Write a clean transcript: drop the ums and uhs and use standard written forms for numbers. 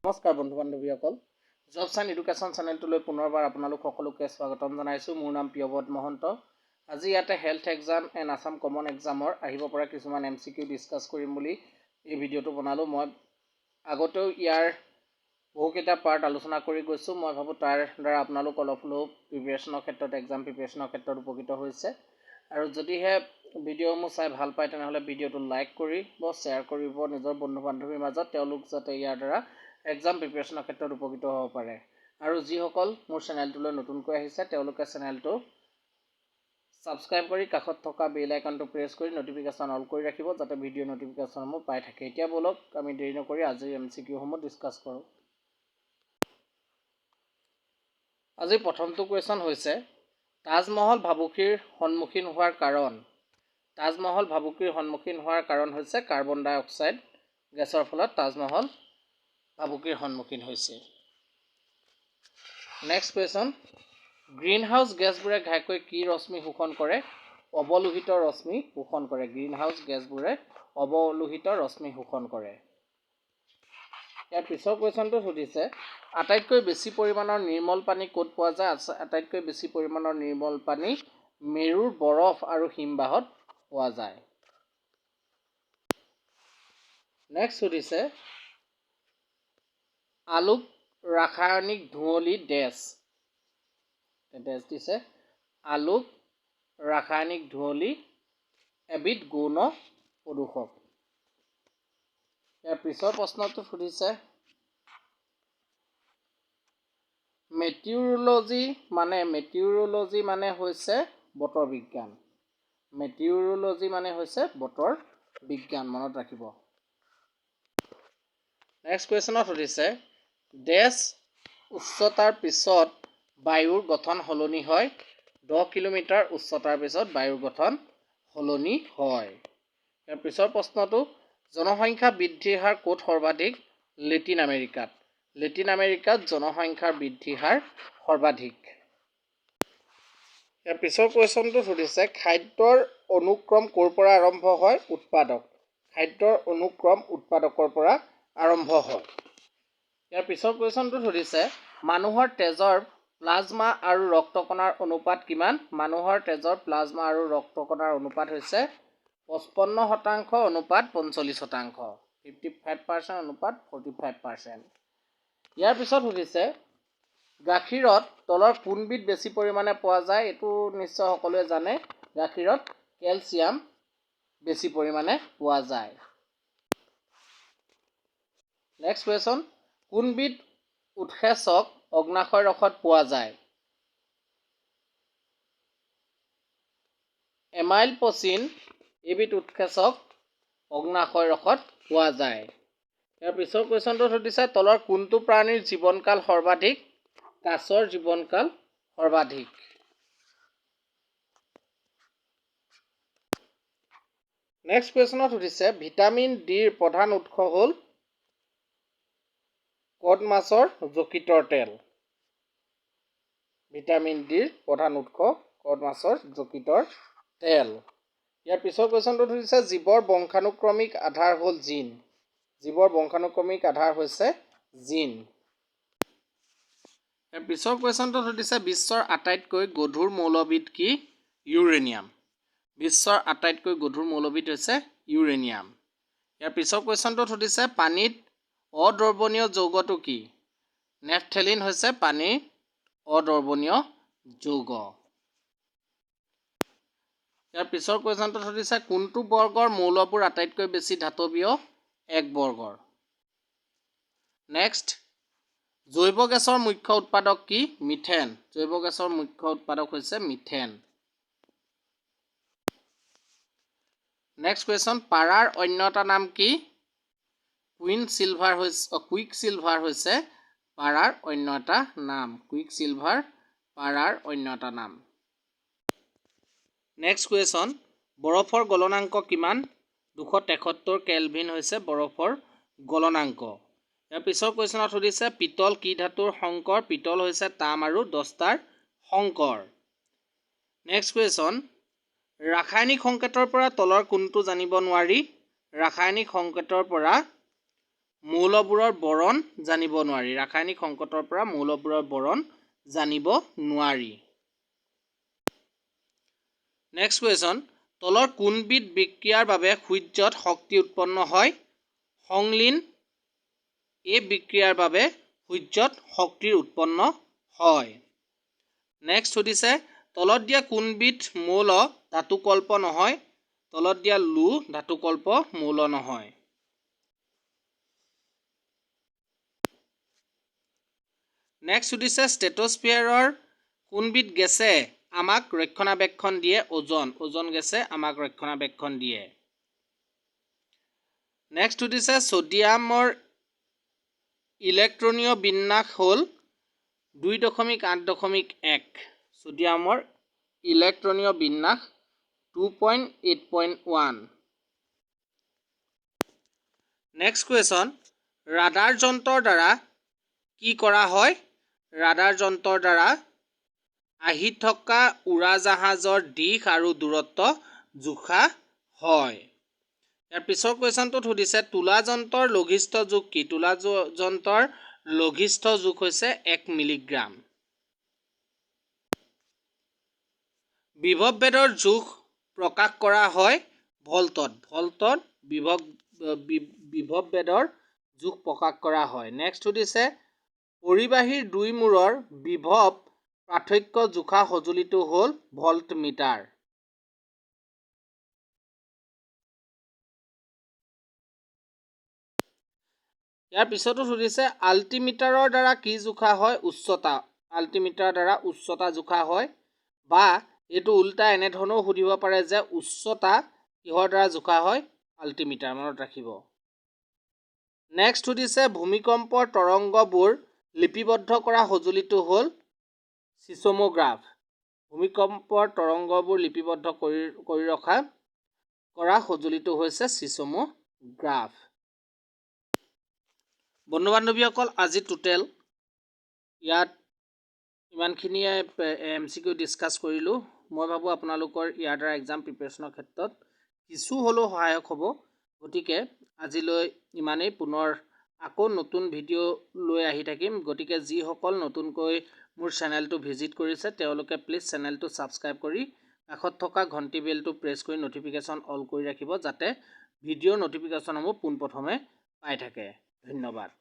নমস্কাৰ বন্ধু বান্ধৱীসকল, jobs and education চেনেলটোলৈ পুনৰবাৰ আপোনালোক সকলোকে স্বাগতম জনাইছোঁ। মোৰ নাম প্ৰিয়ব্ৰত মহন্ত। আজি ইয়াতে health exam and Assam common এক্সামৰ আহিব পৰা কিছুমান এমচিকিউ ডিছকাছ কৰিম বুলি এই ভিডিঅ'টো বনালোঁ। মই আগতেও ইয়াৰ বহুকেইটা পাৰ্ট আলোচনা কৰি গৈছোঁ। মই ভাবোঁ, তাৰ দ্বাৰা আপোনালোক অলপ হ'লেও প্ৰিপেৰেশ্যনৰ ক্ষেত্ৰত, এক্সাম প্ৰিপেৰেশ্যনৰ ক্ষেত্ৰত উপকৃত হৈছে। আৰু যদিহে ভিডিঅ'সমূহ চাই ভাল পায়, তেনেহ'লে ভিডিঅ'টো লাইক কৰিব, শ্বেয়াৰ কৰিব নিজৰ বন্ধু বান্ধৱীৰ মাজত, তেওঁলোক যাতে ইয়াৰ দ্বাৰা এক্সাম প্ৰিপেৰেশ্যনৰ ক্ষেত্ৰত উপকৃত হ'ব পাৰে। আৰু যিসকল মোৰ চেনেলটোলৈ নতুনকৈ আহিছে, তেওঁলোকে চেনেলটো ছাবস্ক্ৰাইব কৰি কাষত থকা বেল আইকনটো প্ৰেছ কৰি ন'টিফিকেশ্যন অল কৰি ৰাখিব, যাতে ভিডিঅ' ন'টিফিকেশ্যনসমূহ পাই থাকে। এতিয়া ব'লক, আমি দেৰি নকৰি আজিৰ এমচিকিউসমূহ ডিছকাছ কৰোঁ। আজি প্ৰথমটো কুৱেশ্যন হৈছে, তাজমহল ভাবুকিৰ সন্মুখীন হোৱাৰ কাৰণ? তাজমহল ভাবুকিৰ সন্মুখীন হোৱাৰ কাৰণ হৈছে কাৰ্বন ডাই অক্সাইড গেছৰ ফলত তাজমহল ভাবুকিৰ সন্মুখীন হৈছে। নেক্সট কুৱেশ্যন, গ্ৰীণ হাউচ গেছবোৰে ঘাইকৈ কি ৰশ্মি শোষণ কৰে? অৱলোহিত ৰশ্মি শোষণ কৰে। গ্ৰীণ হাউচ গেছবোৰে অৱলোহিত ৰশ্মি শোষণ কৰে। ইয়াৰ পিছৰ কুৱেশ্যনটো সুধিছে, আটাইতকৈ বেছি পৰিমাণৰ নিৰ্মল পানী ক'ত পোৱা যায়? আটাইতকৈ বেছি পৰিমাণৰ নিৰ্মল পানী মেৰুৰ বৰফ আৰু হিমবাহত পোৱা যায়। নেক্সট সুধিছে, আলোক ৰাসায়নিক ধুঁৱলি ডেছ ডেছ দিছে। আলোক ৰাসায়নিক ধুঁৱলি এবিধ গৌণ প্ৰদূষক। ইয়াৰ পিছৰ প্ৰশ্নটো সুধিছে, মেটিউৰলজি মানে হৈছে বতৰ বিজ্ঞান। মেটিউৰলজি মানে হৈছে বতৰ বিজ্ঞান, মনত ৰাখিব। নেক্সট কুৱেশ্যনত সুধিছে, ডেছ উচ্চতাৰ পিছত বায়ুৰ গঠন সলনি হয়। 10 কিলোমিটাৰ উচ্চতাৰ পিছত বায়ুৰ গঠন সলনি হয়। ইয়াৰ পিছৰ প্ৰশ্নটো, জনসংখ্যা বৃদ্ধিৰ হাৰ ক'ত সৰ্বাধিক? লেটিন আমেৰিকাত। লেটিন আমেৰিকাত জনসংখ্যাৰ বৃদ্ধিৰ হাৰ সৰ্বাধিক। ইয়াৰ পিছৰ কুৱেশ্যনটো সুধিছে, খাদ্যৰ অনুক্ৰম ক'ৰ পৰা আৰম্ভ হয়? উৎপাদক। খাদ্যৰ অনুক্ৰম উৎপাদকৰ পৰা আৰম্ভ হয়। ইয়াৰ পিছৰ কুৱেশ্যনটো সুধিছে, মানুহৰ তেজৰ প্লাজমা আৰু ৰক্তকণাৰ অনুপাত কিমান? মানুহৰ তেজৰ প্লাজমা আৰু ৰক্তকণাৰ অনুপাত হৈছে 55% অনুপাত 45%, 55% অনুপাত 45%। ইয়াৰ পিছত সুধিছে, গাখীৰত তলৰ কোনবিধ বেছি পৰিমাণে পোৱা যায়? এইটো নিশ্চয় সকলোৱে জানে, গাখীৰত কেলছিয়াম বেছি পৰিমাণে পোৱা যায়। নেক্সট কুৱেশ্যন, কোনবিধ উৎসেচক অগ্নাশয় ৰসত পোৱা যায়? এমাইলপচিন এইবিধ উৎসেচক অগ্নাশয় ৰসত পোৱা যায়। ইয়াৰ পিছৰ কুৱেশ্যনটো সুধিছে, তলৰ কোনটো প্ৰাণীৰ জীৱনকাল সৰ্বাধিক? কাছৰ জীৱনকাল সৰ্বাধিক। নেক্সট কুৱেশ্যনত সুধিছে, ভিটামিন ডিৰ প্ৰধান উৎস হ'ল? কড মাছৰ যকৃতৰ তেল। ভিটামিন ডিৰ প্ৰধান উৎস কড মাছৰ যকৃতৰ তেল। ইয়াৰ পিছৰ কুৱেশ্যনটোত সুধিছে, জীৱৰ বংশানুক্ৰমিক আধাৰ হ'ল জিন। জীৱৰ বংশানুক্ৰমিক আধাৰ হৈছে জিন। ইয়াৰ পিছৰ কুৱেশ্যনটোত সুধিছে, বিশ্বৰ আটাইতকৈ গধুৰ মৌলবিধ কি? ইউৰেনিয়াম। বিশ্বৰ আটাইতকৈ গধুৰ মৌলবিধ হৈছে ইউৰেনিয়াম। ইয়াৰ পিছৰ কুৱেশ্যনটোত সুধিছে, পানীত অদ্ৰৱণীয় যৌগটো কি? নেফথেলিন হৈছে পানীৰ অদ্ৰৱণীয় যৌগ। ইয়াৰ পিছৰ কুৱেশ্যনটোত সুধিছে, কোনটো বৰ্গৰ মৌলবোৰ আটাইতকৈ বেছি ধাতৱীয়? এক বৰ্গৰ। নেক্সট, জৈৱ গেছৰ মুখ্য উৎপাদক কি? মিথেন। জৈৱ গেছৰ মুখ্য উৎপাদক হৈছে মিথেন। নেক্সট কুৱেশ্যন, পাৰাৰ অন্য এটা নাম কি? কুইন চিলভাৰ হৈছে, কুইক চিলভাৰ হৈছে পাৰাৰ অন্য এটা নাম। কুইক চিলভাৰ পাৰাৰ অন্য এটা নাম। নেক্সট কুৱেশ্যন, বৰফৰ গলনাংক কিমান? 273 কেলভিন হৈছে বৰফৰ গলনাংক। ইয়াৰ পিছৰ কুৱেশ্যনত সুধিছে, পিতল কি ধাতুৰ সংকৰ? পিতল হৈছে তাম আৰু দস্তাৰ সংকৰ। নেক্সট কুৱেশ্যন, ৰাসায়নিক সংকেতৰ পৰা তলৰ কোনটো জানিব নোৱাৰি? ৰাসায়নিক সংকেতৰ পৰা মৌলবোৰৰ বৰণ জানিব নোৱাৰি। ৰাসায়নিক সংকটৰ পৰা মৌলবোৰৰ বৰণ জানিব নোৱাৰি। নেক্সট কুৱেশ্যন, তলৰ কোনবিধ বিক্ৰিয়াৰ বাবে সূৰ্যত শক্তি উৎপন্ন হয়? সংলীন এই বিক্ৰিয়াৰ বাবে সূৰ্যত শক্তিৰ উৎপন্ন হয়। নেক্সট সুধিছে, তলত দিয়া কোনবিধ মৌল ধাতুকল্প নহয়? তলত দিয়া লো ধাতুকল্প মৌল নহয়। নেক্সট সুধিছে, ষ্ট্ৰেটস্ফিয়াৰৰ কোনবিধ গেছে আমাক ৰক্ষণাবেক্ষণ দিয়ে? অ'জন। অ'জন গেছে আমাক ৰক্ষণাবেক্ষণ দিয়ে। নেক্সট সুধিছে, ছ'ডিয়ামৰ ইলেক্ট্ৰনীয় বিন্যাস হ'ল 2.8.1। ছ'ডিয়ামৰ ইলেক্ট্ৰনীয় বিন্যাস 2.8.1। Next question, radar যন্ত্ৰৰ দ্বাৰা কি কৰা হয়? ৰাডাৰ যন্ত্ৰৰ দ্বাৰা আহি থকা উৰাজাহাজৰ দিশ আৰু দূৰত্ব জোখা হয়। ইয়াৰ পিছৰ কুৱেশ্যনটোত সুধিছে, তুলা যন্ত্ৰৰ লঘিষ্ঠ জোখ কি? তুলা যন্ত্ৰৰ লঘিষ্ঠ জোখ হৈছে 1 মিলিগ্ৰাম। বিভৱ ভেদৰ জোখ প্ৰকাশ কৰা হয় ভল্টত। ভল্টত বিভৱ ভেদৰ জোখ প্ৰকাশ কৰা হয়। নেক্সট সুধিছে, পৰিবাহীৰ দুই মূৰৰ বিভৱ পাৰ্থক্য জোখা সঁজুলিটো হ'ল ভল্ট মিটাৰ। ইয়াৰ পিছতো সুধিছে, আল্টিমিটাৰৰ দ্বাৰা কি জোখা হয়? উচ্চতা। আল্টিমিটাৰৰ দ্বাৰা উচ্চতা জোখা হয়। বা এইটো উল্টা এনেধৰণেও সুধিব পাৰে যে উচ্চতা কিহৰ দ্বাৰা জোখা হয়? আল্টিমিটাৰ, মনত ৰাখিব। নেক্সট সুধিছে, ভূমিকম্পৰ তৰংগবোৰ লিপিবদ্ধ কৰা সঁজুলিটো হ'ল চিছমোগ্ৰাফ। ভূমিকম্পৰ তৰংগবোৰ লিপিবদ্ধ কৰি ৰখা কৰা সঁজুলিটো হৈছে চিছমোগ্ৰাফ। বন্ধু বান্ধৱীসকল, আজি টোটেল ইয়াত ইমানখিনিয়ে এমচিকিউ ডিছকাছ কৰিলোঁ। মই ভাবোঁ আপোনালোকৰ ইয়াৰ দ্বাৰা এক্সাম প্ৰিপেৰেশ্যনৰ ক্ষেত্ৰত কিছু হ'লেও সহায়ক হ'ব। গতিকে আজিলৈ ইমানেই। পুনৰ আকৌ নতুন ভিডিঅ' লৈ আহি থাকিম। গতিকে যিসকল নতুনকৈ মোৰ চেনেলটো ভিজিট কৰিছে, তেওঁলোকে প্লিজ চেনেলটো ছাবস্ক্ৰাইব কৰি কাষত থকা ঘণ্টি বেলটো প্ৰেছ কৰি ন'টিফিকেশ্যন অল কৰি ৰাখিব, যাতে ভিডিঅ'ৰ ন'টিফিকেশ্যনসমূহ পোনপ্ৰথমে পাই থাকে। ধন্যবাদ।